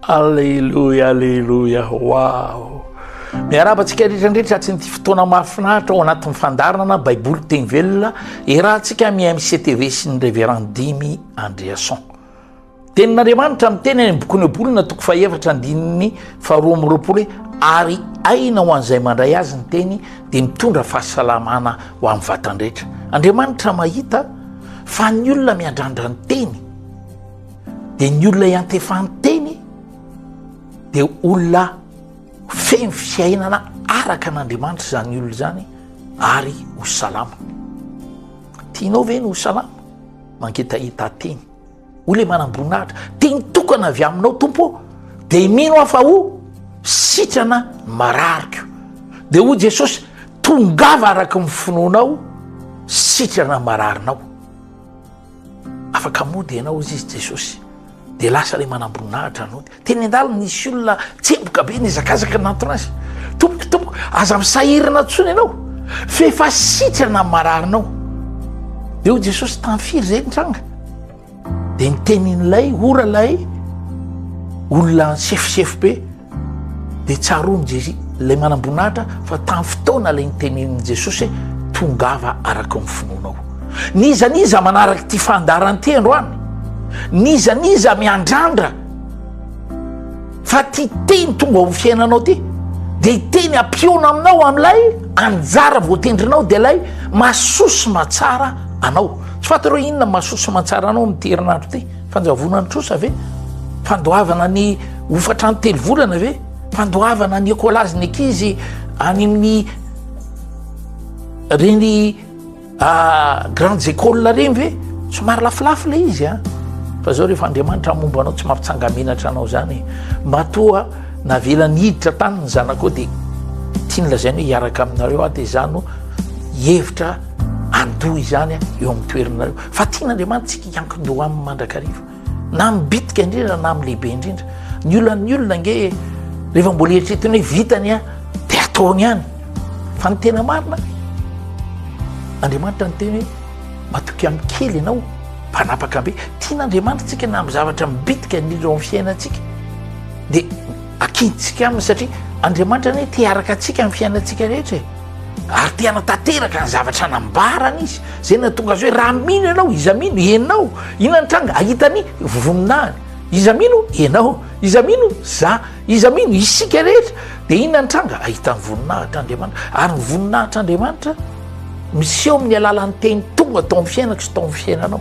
Aleloia, aleloia, wow! Miarahaba antsika rehetra indrindra tratry ny fotoana mahafinaritra ao anatin'ny fandaharana Baiboly Teny Velona iarahantsika amin'ny MCTV sy ny Révérend Dimy Andriason. Tenin'Andriamanitra miteny any amin'ny bokin'ny Ohabolana toko fahefatra andininy faharoa amby roapolo hoe ary aina ho an'izay mandray azy ny teny dia mitondra fahasalamana ho amin'ny vatan-drehetra. Andriamanitra mahita fa ny olona miandrandra ny teny dia ny olona iantefan'ny teny dia olona feno fiainana araka an'Andriamanitra izany olona izany ary ho salama. Tianao ve ny ho salama? Mangetaheta teny. Hoy ilay manamboninahitra, teny tokana avy aminao Tompo ô, dia mino aho fa ho sitrana ny marariko. Dia hoy Jesosy, tongava araka ny finoanao, sitrana ny mararinao. Afaka mody ianao, hoy izy Jesosy. Dia lasa ilay manamboninahitra nody. Teny an-dalana nisy olona tsemboka be nihazakazaka nanatona azy. Tompoko, tompoko, aza misahirana intsony ianao, fa efa sitrana ny mararinao. Dia hoy Jesosy, tamin'ny firy izay nitranga? Dia nitenin'ilay ora ilay olona sefosefo be. Dia tsaroan'i Jesosy, ilay manamboninahitra, fa tamin'ny fotoana ilay nitenenin'i Jesosy hoe, tongava araka ny finoanao. N'iza n'iza manaraka ity fandaharana ity androany, n'iza n'iza miandrandra fa ty teny tonga ao amin'ny fiainanao ty, dia hiteny ampiona aminao amin'ilay anjara voatendrinao, dia ilay mahasoa sy mahatsara anao. Tsy fantatrao inona mahasoa sy mahatsara anao amin'ity herinandro ity. Fanjavonan'ny trosa ve? Fandoavana ny hofatrano telo volana ve? Fandoavana ny écolage ny ankizy any amin'ny reny ah, grandes écoles reny ve? Somary lafolafo le izy a. Fa zao rehefa Andriamanitra momba anao tsy mampitsangamenatra anao zany. Matoa navelany hiditra tany ny zanakao dia tiany lazaina hoe hiaraka aminareo aho dia za no hevitra andoha izany eo amin'ny toeranareo. Fa tian'Andriamanitra tsika hiankin-doha aminy mandrakariva, na amin'ny bitika indrindra na amin'ny lehibe indrindra. Ny olan'ny olona ange rehefa mbola eritreretina hoe vitany a, dia ataony ihany. Fa ny tena marina, Andriamanitra niteny hoe matoky amin'ny kely ianao, mpanapaka be. Tian'Andriamanitra tsika na amin'ny zavatra mibitika indrindra ao amin'ny fiainantsika, dia akintsika aminy satria Andriamanitra anie te hiaraka antsika amin'ny fiainantsika rehetra e. Ary te hanatanteraka ny zavatra nambarany izy. Zay nahatonga azy hoe raha mino ianao, iza mino? Ianao. Inona ny tranga? Ahita ny voninahiny. Iza mino? Ianao. Iza mino? Za. Iza mino? Isika rehetra. Dia inona ny tranga? Ahita ny voninahitr'Andriamanitra. Ary ny voninahitr'Andriamanitra miseho amin'ny alalan'ny teny tonga tao amin'ny fiainako sy tao amin'ny fiainanao.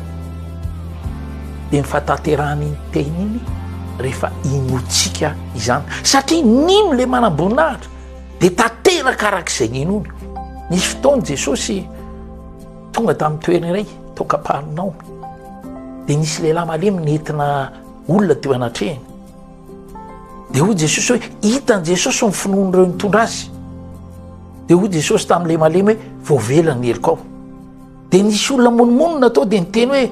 Dia ny fahatanterahan'iny teny iny rehefa inoantsika izany. Satria nino ilay manam-boninahitra. Dia tanteraka araka izay ninoany. Nisy fotoana Jesosy tonga tamin'ny toerana iray tao Kaparnaomy. Dia nisy lehilahy malemy nentina olona teo anatrehany. Dia hoy Jesosy hoe hitan'i Jesosy ny finoan'ireo nitondra azy. Dia hoy Jesosy tamin'ilay malemy hoe voavela ny helokao. Dia nisy olona monomonona tao dia niteny hoe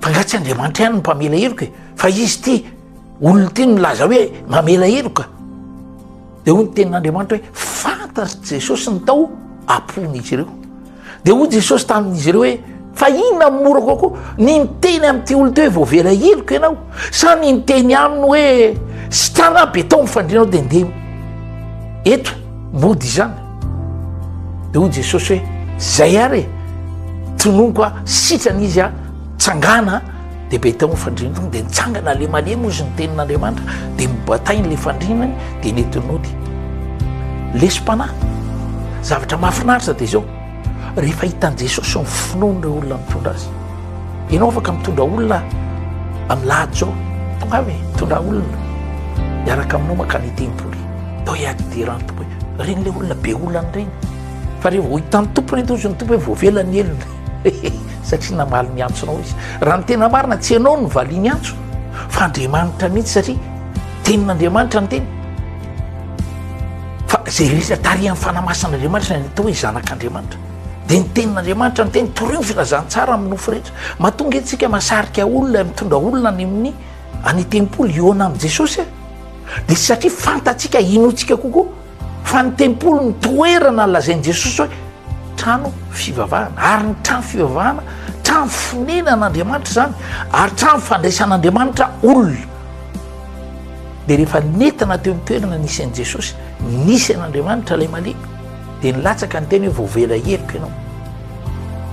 fa nga tsy Andriamanitra ihany no mpamela heloka e? Fa izy ity olona ity no milaza hoe mamela heloka. Dia hoy ny tenin'Andriamanitra hoe, fantatr'i Jesosy ny tao am-pon'izy ireo. Dia hoy Jesosy tamin'izy ireo hoe, fa inona no mora kokoa, ny miteny amin'ity olona ity hoe voavela heloka ianao, sa ny miteny aminy hoe sitrana be tao amin'ny fandrianao dia ndeha eto mody izany. Dia hoy Jesosy hoe, zay ary e, tononiko aho, sitrana izy aho, tsangana Dia be tao ny fandriana tonga dia nitsangana lemalema ozy ny tenin'Andriamanitra dia nobatainy le fandrinany dia nentiny nody. Lesom-panahy. Zavatra mahafinaritra dia izao, rehefa hitan'i Jesosy ny finoan'ireo olona mitondra azy. Ianao afaka mitondra olona amin'ny lahady izao. Tongava e, mitondra olona miaraka aminao mankany tempoly. Tao hiady dera ny Tompo hoe, ireny le olona be olana ireny. Fa rehefa vao hitan'ny Tompo ireny, tozy ny Tompo hoe voavela ny helony. Satria namaly ny antsonao izy. Raha ny tena marina, tsy ianao no valiany antso, fa Andriamanitra mihitsy, satria tenin'Andriamanitra ny teny. Fa izay rehetra tarihan'ny Fanahy Masin'Andriamanitra no atao hoe zanak'Andriamanitra. Dia ny tenin'Andriamanitra ny teny, torio ny filazantsara amin'ny nofo rehetra. Mahatonga antsika mahasarika olona, mitondra olona any amin'ny any tempoly hihaona amin'i Jesosy. Dia satria fantatsika, inoantsika kokoa Fa ny tempoly no toerana lazain'i Jesosy hoe trano fivavahana, ary ny trano fivavahana trano fonenan'Andriamanitra izany, ary trano fandraisan'Andriamanitra olona. Dia rehefa nentina teo amin'ny toerana nisy an'i Jesosy, nisy an'Andriamanitra ilay malemy, dia nilatsaka ny teny hoe voavela heloka ianao.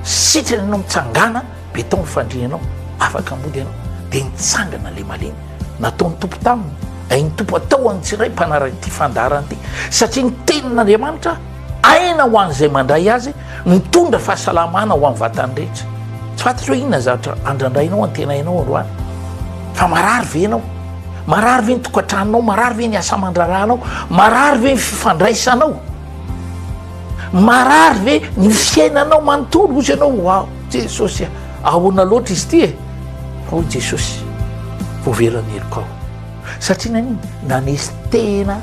Sitrana ianao mitsangàna, béton ny fandrianao, afaka mody ianao. Dia nitsangana ilay malemy. Nataon'ny Tompo taminy, hain'ny Tompo atao an'ny tsiray mpanaraka ity fandaharana ity, satria ny tenin'Andriamanitra aina ho an'izay mandray azy, mitondra fahasalamana ho an'ny vatany rehetra. Tsy fantatro hoe inona zavatra andrandrainao antenainao androany. Fa marary ve ianao? Marary ve ny tokantranonao? Marary ve ny asa aman-draharahanao? Marary ve ny fifandraisanao? Marary ve ny fiainanao manontolo? Hoy ianao, wow, Jesosy a, ahoana loatra izy ity e? Fa hoy Jesosy, voavela ny helokao. Satria naninona? Nanesy tena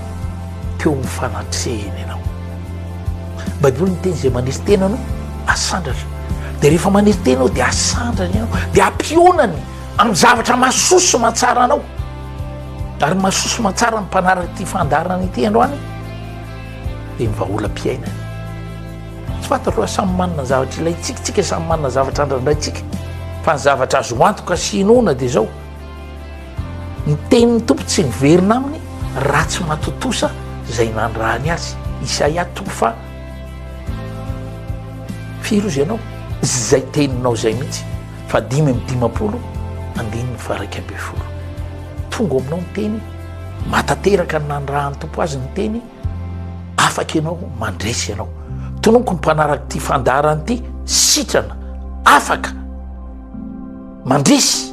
teo amin'ny fanatrehiny ianao. Baiboly miteny izay manesy tena no asandratra. Dia rehefa manesy tena ianao dia asandrany ianao, dia ampionany amin'ny zavatra mahasoa sy mahatsara anao. Ary mahasoa sy mahatsara ny mpanaraka ity fandaharana ity androany dia ny vahaolam-piainana. Tsy fantatro raha samy manana ny zavatra ilaintsika, tsika samy manana zavatra andrandraintsika. Fa ny zavatra azo antoka sy inoana dia izao. Ny tenin'ny Tompo tsy miverina aminy raha tsy matontosa izay nanirahany azy. Isaia toko faha firy ozy ianao? Izay teninao izay mihitsy. Fa 55 andininy faha 11. Tonga ao aminao ny teny, matanteraka ny nanirahan'ny Tompo azy ny teny, afaka ianao mandresy ianao. Tononiko ny mpanaraka ity fandaharana ity, sitrana, afaka, mandresy.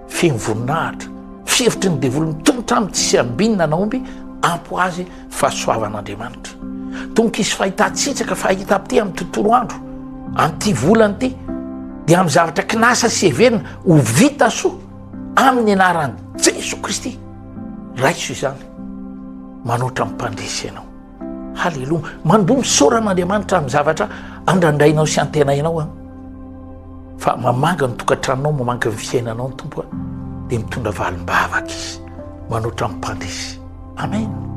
Feno voninahitra, fihevitry ny devoly mitongotra aminy tsisy ambinina na omby ampy ho azy fahasoavan'Andriamanitra. Tonga hisy fahitan-tsitraka fahitam-pitia amin'ny tontolo andro, amin'ity volana ity, dia amin'ny zavatra kinasa sy heverina ho vita soa amin'ny anaran'i Jesoa Kristy. Raiso izany, manoatra amin'ny mpandresy ianao. Haleloha. Manomboha misaora an'Andriamanitra amin'ny zavatra andrandrainao sy antenainao an. Fa mamanga ny tokantranonao, mamanga ny fiainanao ny Tompo an, dia mitondra valim-bavaka Izy, manoatra ny mpandresy. Amen.